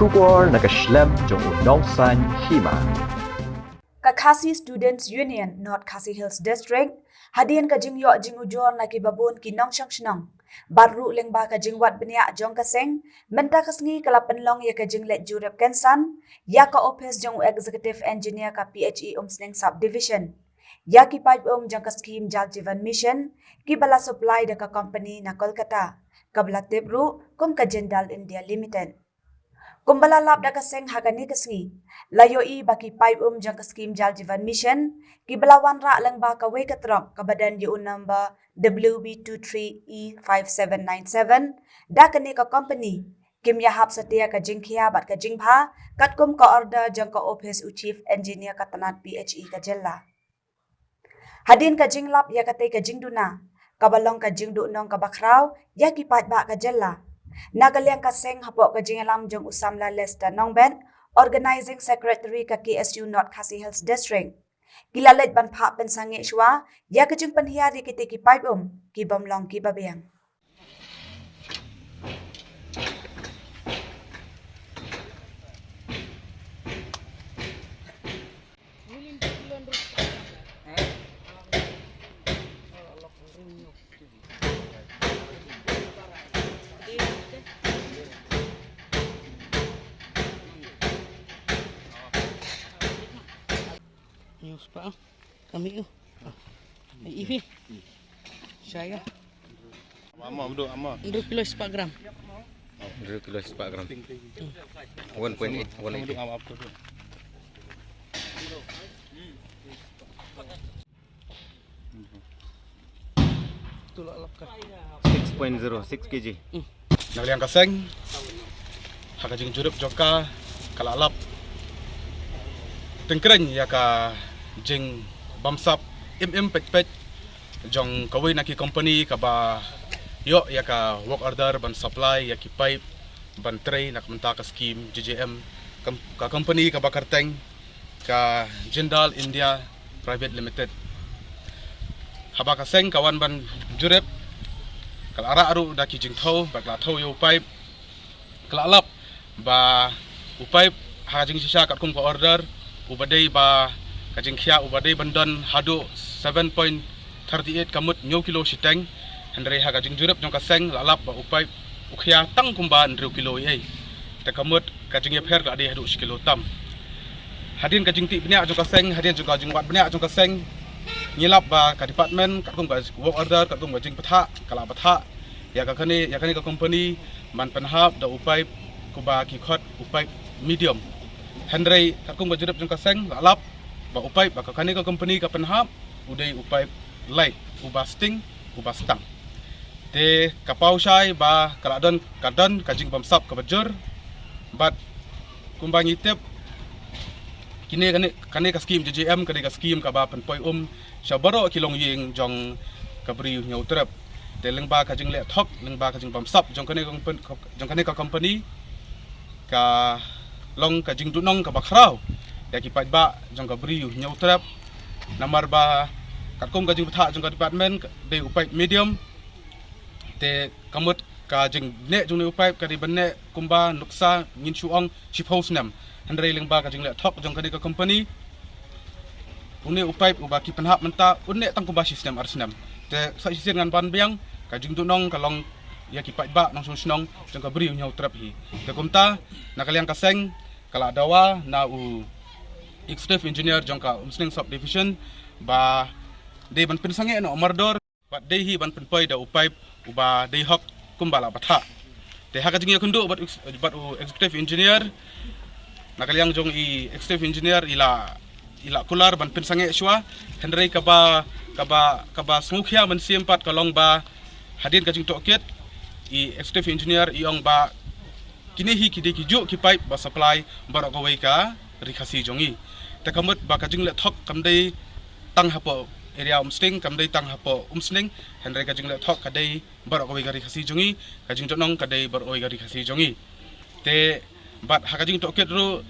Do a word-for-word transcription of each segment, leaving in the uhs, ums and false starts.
Khubor na ka shlem jong u Nongsaiñ Hima. Ka Khasi Students Union, North Khasi Hills District, hadien ka jingïoh jingujor na ki babun ki nongshong shnong, bad ruh lyngba ka jingwad bniah jong ka seng, mynta ka sngi ka la pynlong ïa ka jingleit jurip kynsan ïa ka ophis jong u Executive Engineer ka P H E Umsning Sub Division, ïa ki paip um jong ka skhim Jal Jeevan Mission, ki ba la supply da ka company na Kolkata, ka ba la tip ruh kum ka Jindal India Limited. Kum ba la lap da ka seng ha kane ka sngi, la ïohi ba ki paip um jong ka skhim Jal Jeevan Mission, ki ba la wanrah lyngba kawei ka trok ka ba don ïa u number W B two three E five seven nine seven, da kane ka company, kim ïahap satia ka jingkhia bad ka jingbha, katkum ka order jong ka ophis u Chief Engineer ka tnat P H E ka jylla. Hadien ka jinglap ïa katei ka jingduna, ka ba long ka jingduhnong ka ba khraw ïa ki paidbah ka jylla, na ka liang ka seng hapoh ka jingïalam jong u samla Lester Nongbet, Organizing Secretary ka K S U North Khasi Hills District, ki la leit ban phah pynsangeh shuwa ïa ka jingpynhiar ïa kitei ki paip um ki bym long ki ba biang. News pa. Kami tu. Ai, ifi. Saya. Ama, ama, ama. Hynriew kilo spah gram. Hynriew kilo spah gram. One point eight, one eighty. Six point zero six K G. Hmm. Na ka liang ka seng, ha ka jingjurip jong ka, ka la lap tyngkreñ ïa ka jingbamsap im im peit peit jong kawei na ki company ka ba ïoh ïa ka work order ban supply ïa ki paip ban trei na ka bynta ka skhim J J M, kam-, ka company ka ba kyrteng ka Jindal India Private Limited. Haba ka seng ka wan ban jurip, ka la rah ruh da ki jingthew, ba ka la thew ïa u paip, ka la lap ba u paip ha ka jingshisha katkum ka order, u ba dei ba ka jingkhia u ba dei ban don haduh seven point thirty eight ka mut hynñiew kilo shiteng, hynrei ha ka jingjurip jong ka seng la lap ba u paip u khia tang kumba hynriew kilo ei ei. Te ka mut ka jingïapher ka la dei haduh shi kilo tam. Hadien ka jingtip bniah jong ka seng, hadien jong ka jingwad bniah jong ka seng, ngi lap ba ka department katkum ka work order, katkum ka jingpynthah, ka la pynthah ïa ka kane, ïa kane ka company ban pynhap da u paip, kuba ki khot u paip medium. Hynrei katkum ka jurip jong ka seng la lap ba u paip ba ka kane ka company ka pynhap u dei u paip light, uba sting, uba stang. Te ka paw shai ba ka la don, ka don ka jingbamsap ka ba jur. Bad kumba ngi tip, kine, kane, kane ka skhim J J M, kane ka skhim ka ba pynpoi um sha baroh ki longïing jong ka Bri U Hynñiewtrep. Te lyngba ka jingleh thok, lyngba ka jingbamsap jong kane ka kompan-, jong kane ka company, ka long ka jingduhnong ka ba khraw ïa ki paidbah jong ka Bri U Hynñiewtrep. Namar ba katkum ka jingpynthah jong ka department, ka dei u paip medium. Te ka mut ka jingneh jong une u paip ka dei ban neh kumba nuksa ngin shu ong shiphew snem. Hynrei lyngba ka jingleh thok jong kane ka company, une u paip uba ki pynhap mynta un neh tang kumba shi snem ar snem. Te sa shisien ngan ban biang, ka jingduhnong ka long ïa ki paidbah nongshong shnong jong ka Bri U Hynñiewtrep hi. Te kumta, na ka liang ka seng, ka la dawa na u Executive Engineer jong ka Umsning Sub Division ba dei ban pynsangeh noh mardor. Bad dei hi ban pynpoi da u paip uba dei hok kumba la pynthah. Te ha ka jingïakynduh bad u ex-, bad u executive engineer, na ka liang jong i executive engineer i la, i la kular ban pynsangeh shuwa, hynrei kaba, kaba, kaba sngewkhia mynsiem pat ka long ba hadien ka jingtohkit, i executive engineer i ong ba kine hi ki dei ki juh ki paip ba supply baroh kawei ka Ri Khasi jong ngi. Te ka mut ba ka jingleh thok kam dei tang hapoh area Umsning, kam dei tang hapoh Umsning, hynrei ka jingleh thok ka dei baroh kawei ka Ri Khasi jong ngi, ka jingduhnong ka dei baroh kawei ka Ri Khasi jong ngi. Te bad ha ka jingtohkit ruh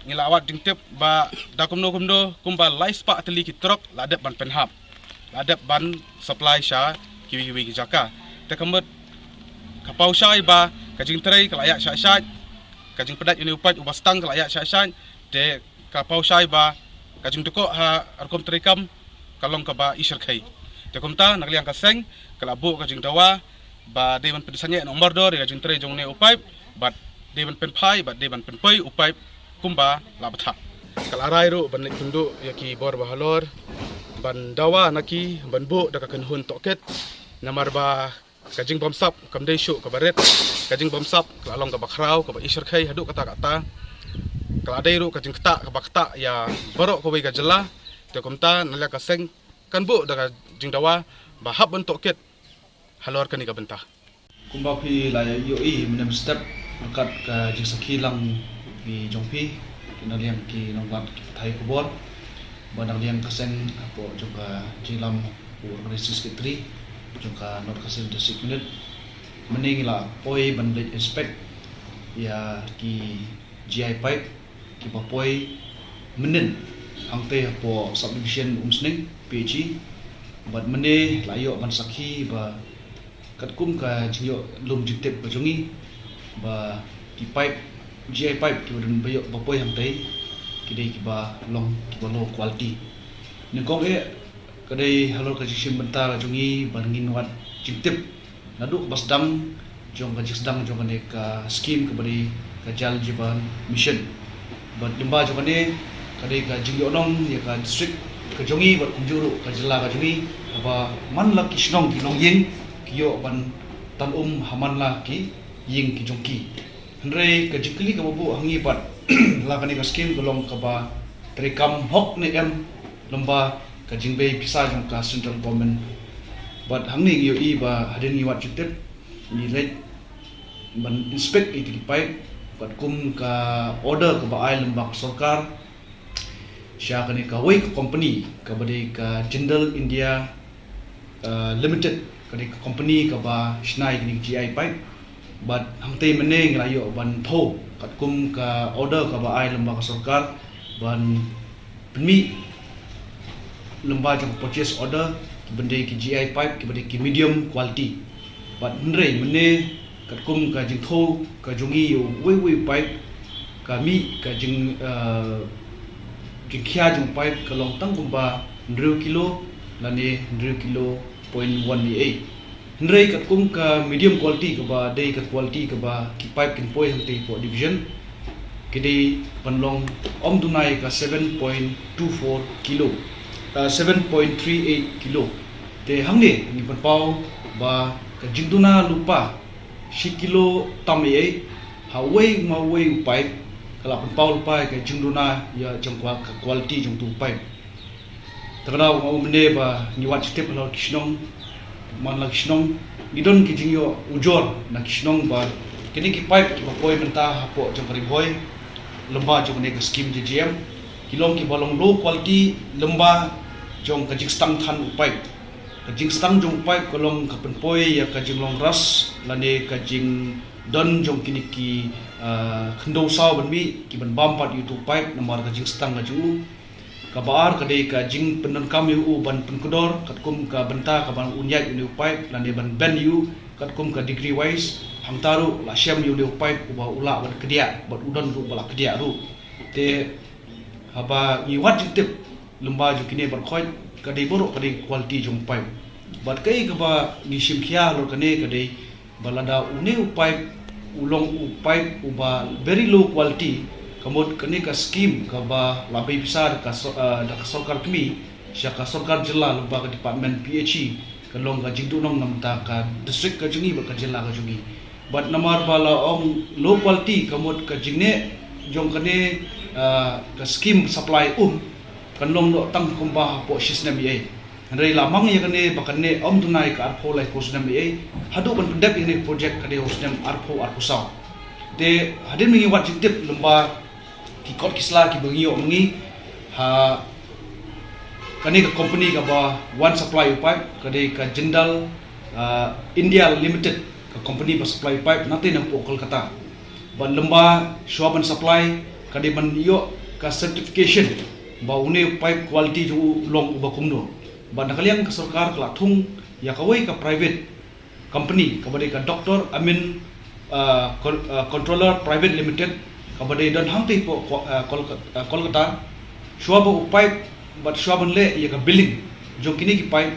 ngi la wad jingtip ba da kumno kumno kumba lai spah tylli ki trok la dep ban pynhap, la dep ban supply sha kiwei kiwei ki jaka. Te ka mut ka paw shai ba ka jingtrei ka la ïaid shai shai. Ka jingpynbeit ïa une u paip uba sdang ka la ïaid shai shai, te ka paw shai ba ka jingdukok ha rukom treikam ka long kaba i shyrkhei. Te kumta na ka liang ka seng ka la buh ka jingdawa ba dei ban pynsangeh na u mardor ïa ka jingtrei jong une u paip, bad dei ban pynphai bad dei ban pynpoi u paip kumba la bthah. Ka la rai ruh ban leit kynduh ïa ki bor ba halor ban dawa na ki ban buh da ka kynhun tohkit, namar ba ka jingbamsap kam dei shuh kaba rit. Ka jingbamsap ka la long kaba khraw, kaba i shyrkhei haduh katta katta. Ka la dei ruh ka jingktah kaba ktah ïa baroh kawei ka jylla. Te kumta na la ka seng kan buh da ka jingdawa ba hap ban tohkit halor kane ka bynta. Kumba phi la ïohi mynne mynstep, ryngkat ka jingsakhi lang ki jong phi, ki na liang ki nonglait ki pathai khubor, ba na liang ka seng hapoh jong ka jingïalam u Organizing Secretary jong ka North Khasi Hills District Unit, mynne ngi la poi ban leit inspect ïa ki G I pipe kiba poi mynnin hangtei hapoh subdivision Umsning P H E. Bad mynne la ïoh ban sakhi ba katkum ka jingïoh lum jingtip ka jong ngi ba ki pipe, G I pipe kiba don ba ïoh ba poi hangtei ki dei kiba long kiba low quality. Nyngkong eh ka dei halor ka jingshim bynta ka jong ngi ban ngin wad jingtip naduh kaba sdang jong ka jingsdang jong kane ka scheme kaba dei ka Jal Jeevan Mission. Bad lyngba jong kane ka dei ka jingïohnong ïa ka district ka jong ngi bad kumjuh ruh ka jylla ka jong ngi, kaba man la ki shnong ki longïing ki ïoh ban tan um ha man la ki ïing ki jong ki. Hynrei ka jingkylli kaba buh ha ngi bad la kane ka scheme ka long kaba treikam hok ne em lyngba ka jingbei pisa jong ka central government. Bad hangne ngi ïohi ba hadien ngi wad jingtip ngi leit ban inspect ïa ki pipe katkum ka order kaba ai lyngba ka sorkar sha kane kawei ka company kaba dei ka Jindal India uh, Limited, ka dei ka company kaba shna ïa kine ki G I pipe. Bad hangtei mynne ngi la ïoh ban thew katkum ka order kaba ai lyngba ka sorkar ban pynmih lyngba jong ka purchase order kiba dei ki G I pipe kiba dei ki medium quality. Bad hynrei mynne katkum ka jingthew ka jong ngi ïa uwei uwei u pipe, ka mih ka jing uh, jingkhia jong u pipe ka long tang kumba hynriew kilo lane hynriew kilo point one eight. Hynrei katkum ka medium quality kaba dei ka quality kaba ki pipe kin poi hangtei hapoh division, ki dei ban long ym duna ïa ka seven point two four kilo, uh, seven point three eight kilo. Te hangne ngi pynpaw ba ka jingduna lypa shi kilo tam eiei ha uwei ma uwei u pipe ka la pynpaw lypa ïa ka jingduna ïa jong ka quality jong utu u pipe. Te kane nga ong mynne ba ngi wad jingtip halor ki shnong, man la ki shnong, ngi don ki jingïoh ujor na ki shnong ba kine ki pipe kiba poi mynta hapoh jong ka Ri Bhoi lyngba jong kane ka scheme J J M ki long kiba long low quality lyngba jong ka jingstang than u pipe. Ka jingstang jong u pipe ka long ka pynpoi ïa ka jinglong ras lane ka jingdon jong kine ki uh, khyndew saw ban mih ki ban bam pat ïa utu u pipe namar ka jingstang ka jong u. Kaba ar ka dei ka jingpyndonkam ïa u ban pynkordor katkum ka bynta kaba un ïaid une u pipe lane ban bend ïa u katkum ka degree wise. Hangta ruh la shem ïa une u pipe uba u lah ban kdiah bad u don ruh ba la kdiah ruh. Te haba ngi wad jingtip lyngba jong kine baroh khoit ka dei baroh ka dei quality jong u pipe. Bad kaei kaba ngi shim khia halor kane ka dei ba lada une u pipe u long u pipe uba very low quality, ka mut kane ka scheme kaba la bei pisa da ka sor-, ah, da ka sorkar kmie sha ka sorkar jylla lyngba ka department P H E ka long ka jingduhnong na bynta ka district ka jong ngi bad ka jylla ka jong ngi. Bad namar ba la ong low quality ka mut ka jingneh jong kane, ah, ka scheme supply um kan long noh tang kumba hapoh shi snem eiei. Hynrei la mang ïa kane ba kan neh ym duna ïa ka arphew laiphew snem eiei, haduh ban pyndep ïa kane ka project ka dei ha u snem arphew arphew saw. Te hadien ba ngi wad jingtip lyngba ki kot ki sla kiba ngi ïoh ma ngi ha kane ka company kaba wan supply u pipe ka dei ka Jindal, ah, India Limited, ka company ba supply u pipe na tei na hapoh Kolkata. Bad lyngba shuwa ban supply ka dei ban ïoh ka certification ba une u pipe quality jong u long uba kumno. Bad na ka liang ka sorkar ka la thung ïa kawei ka private company kaba dei ka Doctor Amin, uh, Con- uh, Controller Private Limited, kaba dei don hangtei hapoh Ko- uh, Kolkata, uh, Kolkata. Shuwa ba u pipe bad shuwa ban leh ïa ka billing jong kine ki pipe,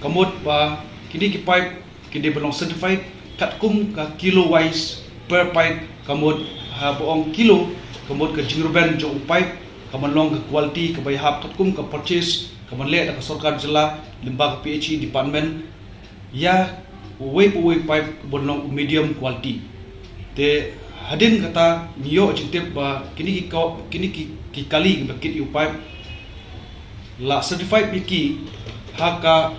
ka mut ba kine ki pipe ki dei ban long certified katkum ka kilo wise per pipe, ka mut haba ong kilo, ka mut ka jingrben jong u pipe ka ban long ka quality kaba ïahap katkum ka purchase ka ban leh da ka sorkar jylla lyngba ka P H E department ïa uwei pa uwei u pipe ban long u medium quality. Te hadien kata ngi ïoh jingtip ba kine ki ko- kine ki, ki kali kiba kit ïa u pipe la certified bad ki ha ka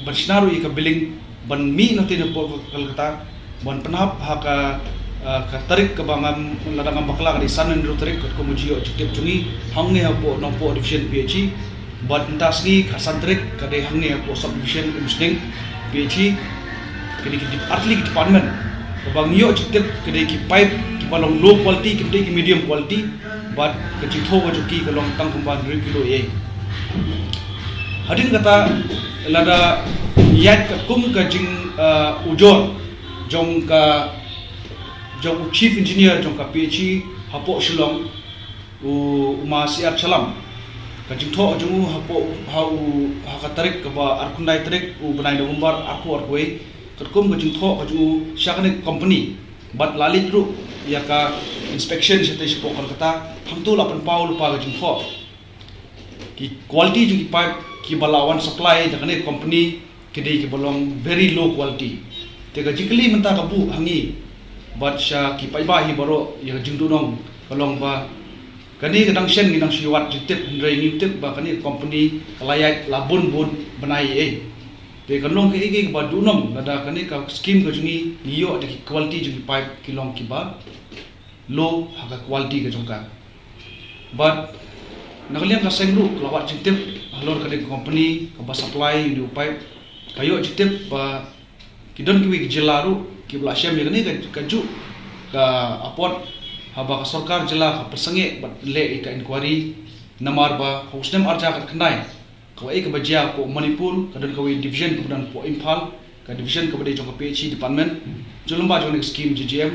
ban shna ruh ïa ka billing ban mih na tei na pdeng Kolkata ban pynhap ha ka, uh, ka tarik kaba ngam lada ngam bakla ka dei san hynriew tarik katkum ka jingïoh jingtip jong ngi hangne hapoh Nongpoh Division P H E. Bad mynta sngi ka san tarik ka dei hangne hapoh Sub Division Umsning P H E. Kane ka dei artylli ka department kaba ngi ïoh jingtip ka dei ki pipe kiba long low quality, ki dei ki medium quality. Bad ka jingthoh ka jong ki ka long tang kumba hynriew kilo ei. Hadien kata lada ïaid katkum ka jing, uh, ujor jong ka jong u chief engineer jong ka P H E hapoh Shillong, u, u ma Siar Chalam. Ka jingthoh jong u hapoh ha u ha ka tarik kaba arphew khyndai tarik u bnai November arphew arphew wei. Katkum ka jingthoh ka jong u sha kane ka company bad la leit ruh ïa ka inspection shatei shapoh Kolkata, hangto la pynpaw lypa ka jingthoh ki quality jong ki pipe kiba la wan supply da kane ka company ki dei kiba long very low quality. Te ka jingkylli mynta ka buh ha ngi bad sha ki paidbah hi baroh ïa ka jingduhnong ka long ba kane ka dang shen ngi dang shu ïa wad jingtip, hynrei ngim tip ba kane ka company ka la ïaid la bun bun bnai ei. Te ka long kaei kaei kaba duhnong lada kane ka scheme ka jong ngi ngi ïoh da ki quality jong ki pipe ki long kiba low ha ka quality ka jong ka. Bad na ka liang ka seng ruh ka la wad jingtip halor kane ka company kaba supply ïa une u pipe. Ka ïoh jingtip ba ki don kiwei ki jylla ruh kiba la shem ïa kane ka, kajuh ka apot haba ka sorkar jylla ka pynsangeh bad leh ïa ka inquiry. Namar ba ha u snem arhajar khatkhyndai kawei kaba jia hapoh Manipur ka don kawei division kaba don hapoh Imphal, ka division kaba dei jong ka P H E department jong lyngba jong kane ka scheme J J M.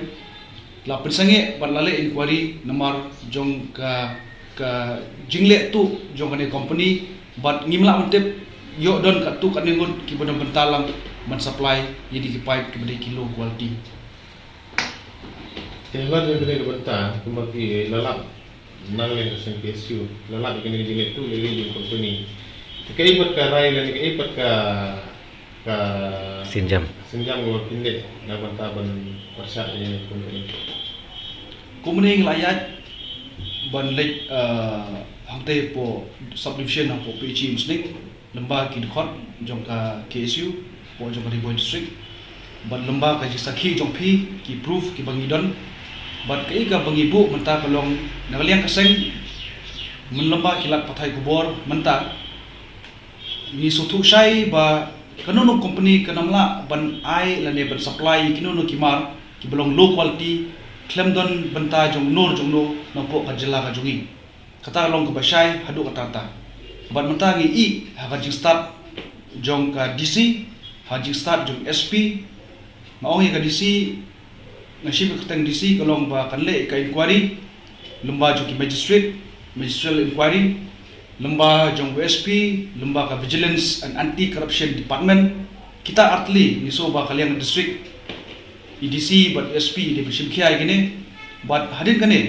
La pynsangeh bad la leh inquiry namar jong ka, ka jingleh tuh jong kane ka company bad ngim lah ban tip ïoh don katto katne ngut kiba don bynta lang ban supply ïa kine ki pipe kiba dei ki low quality. Te halor jong kane ka bynta kumba ki la lap nang leh ka seng P S U la lap ïa kane ka jingleh tuh leh leh jong ka company. Te kaei pat ka rai lane kaei pat ka, ka sienjam, sienjam kaba phin leh na ka bynta ban pyrshah ïa kane ka company? Kumne ngi la ïaid ban leit, eh, hangtei hapoh subdivision hapoh P H E Umsning, lymba ki dkhot jong ka K S U hapoh jong ka Ri Bhoi District bad lymba ka jingsakhi jong phi, ki proof kiba ngi don. Bad kaei kaba ngi buh mynta ka long na ka liang ka seng, mynlymba ki lad pathai khubor mynta ngi sngewthuh shai ba kano kano company kan ym lah ban ai lane ban supply ïa kino kino ki mar kiba long low quality khlem don bynta jong uno jong uno napoh ka jylla ka jong ngi. Kata ka long kaba shai haduh katta katta. Bad mynta ngi ïohi ha ka jingstad jong ka D C, ha jingstad jong S P. Nga ong ïa ka D C, nga shim ka kyrteng D C ka long ba kan leh ka inquiry lymba jong ki magistrate, magisterial inquiry, lymba jong U S P, lymba ka Vigilance and Anti Corruption Department. Kita artylli ngi sngew ba ka liang district, i D C bad S P i dei ban shim khia ïa kine. Bad hadien kane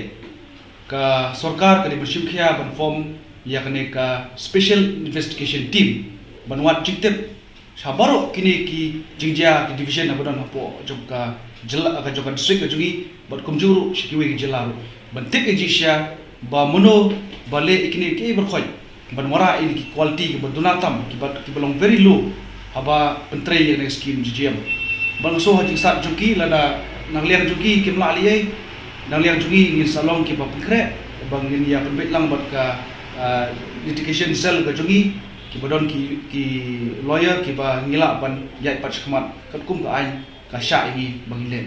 ka sorkar ka dei ban shim khia ban form ïa kane ka special investigation team ban wad jingtip sha baroh kine ki jingjia ki division haba don hapoh jong ka jylla, ka jong ka district ka jong ngi bad kumjuh ruh sha kiwei ki jylla ruh ban tip ïa jingshisha ba mano ba leh ïa kine ki ei barkhot ban wanrah ïa ki quality kiba duna tam, kiba, kiba long very low haba pyntrei ïa kane ka skim G G M. Bad nga sngew ha jingstad jong ki lada na ka liang jong ki kim lah leh ei, na ka liang jong ngi ngin sa long kiba pynkhreh ba ngin ïa pynbeit lang bad ka, ah, litigation cell ka jong ngi, kiba don ki, ki lawyer kiba ngi lah ban ïaid pat shakhmat katkum ka aiñ ka shah ïa ngi ba ngin leh.